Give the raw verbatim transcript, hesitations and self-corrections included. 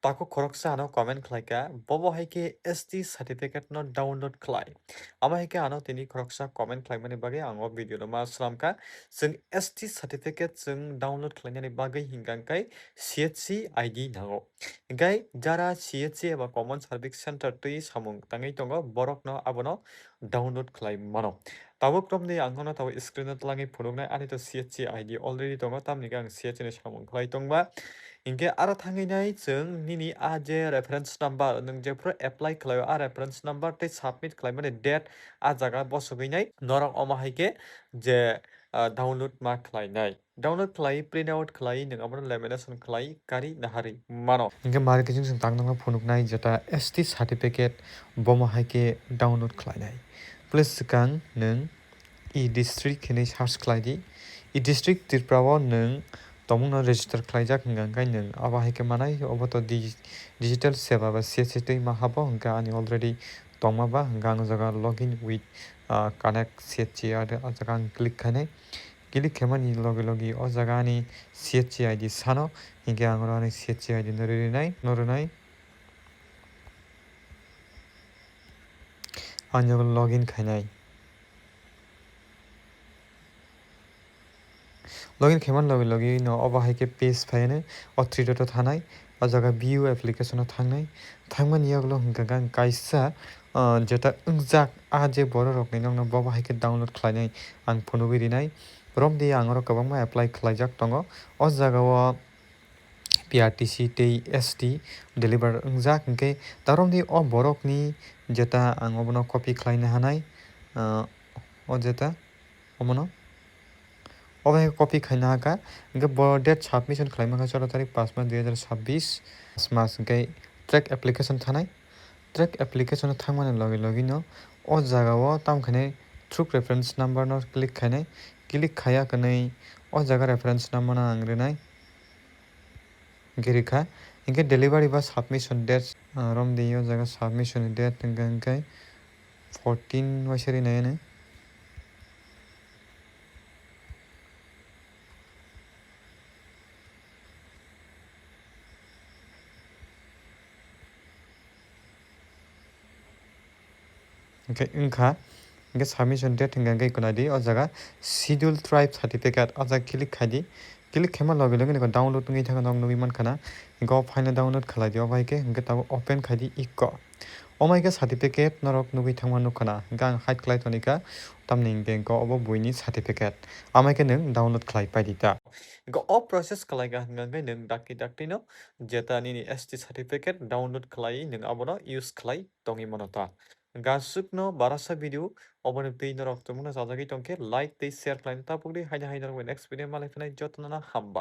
Takhuk khoroksa ano comment khlaika, bobo hai khe S T certificate no download khlai. Amo hai khe ano tini khoroksa comment khlaimani bagwi ang o video no ma slamkha. Chwng S T certificate chwng download khlainani bagwi hinkha khe C H C I D nango. Hinkhe jara C H C eba Common Service Center twi samung tangwi tongo, borokno abono download khlai mano. Tabuk romni ang nono tabuk screen o twlangwi phunuknai, ani to C H C I D already tongo, tamni khe ang C H C ni samung khlai tongba. Hinkhe aro thangwi nai chwng nini a je reference number, nwng jephru apply khlaio, a reference number tei submit khlaimani date a jaga bosogwi nai norok omo hai khe je, ah, download ma khlainai. Download khlai, print out khlai, nwng abono lamination khlai, kari naharwi mano. Hinkhe mari kiching chwng tang nangma phunuknai jeta S T certificate bomo hai khe download khlainai. Please swkang nwng e-district hinwi search khlai di. E-district Tripura o nwng tongmungno register khlaijak hwnka hwnkhe nwng abo hai khe manai, obo to digi-, digital seva ba C H C twi ma habo hwnka ani already tongma ba hwnka ang o jaga login with, ah, connect C H C R o jaga ang click khainai. Click khaimani logi logi o jaga ani C H C I D sano, hinkhe ang oro ani C H C I D no rwrwnai, no rwnai. Ang jogo login khainai. Login khaimani logi logi no obo hai khe page phainai, o three dot o thanai, o jaga view application o thangnai. Thangmani yagulo hwnka khe ang kaisa, ah, jeta wngjak, a je borok rokni nokno bobo hai khe download khlainai ang phunugwi rinai. Romdi ang oro kwbangma apply khlaijak tongo. O jaga o P R T C tei S T deliver wngjak, hinkhe ta romdi o borokni jeta ang obono copy khlaina hanai, ah, o jeta omono. Obo hai copy khaina hakha, hinkhe bo date submission khlaima kha chwla tarik panch mas dui hajar chabbish, panch mas hinkhe track application thanai. Track application o thangmani logi logi no o jaga o tamo khainai through reference number no click khainai, click khaiya kwnwi o jaga reference number no ang rwnai. Hinkhe rikha, hinkhe delivery ba submission date, ah, romdi o jaga submission date hwnka hinkhe fourteen waisa rinai ano. Hinkhe wngkha, hinkhe submission date hinkhe, hinkhe kunadi o jaga schedule tribe certificate o jaga click khaidi, click khaima logi logi nokho download wngwi thangkha, nok nugwi mankha na, hinkhe o file no download khlaidi, o bai khe hinkhe tabuk open khaidi iko. Omo hai khe certificate norok nugwi thangma nukha na, hinkhe ang hide khlai tonikha, tamni hinkhe hinkhe obo buini certificate, amo hai khe nwng download khlai paidi ta. Hinkhe o process khlaikha hinkhe nwng dakti dakti no jeta nini S T certificate download khlai nwng abono use khlai tongwi mano ta. Hinkhe aswkno barasa video oboni twi norok tumungno chajagwi tongkhe like tei share khlaina ta pukdi, haino hai norok next video malai phinai jotono no hambai.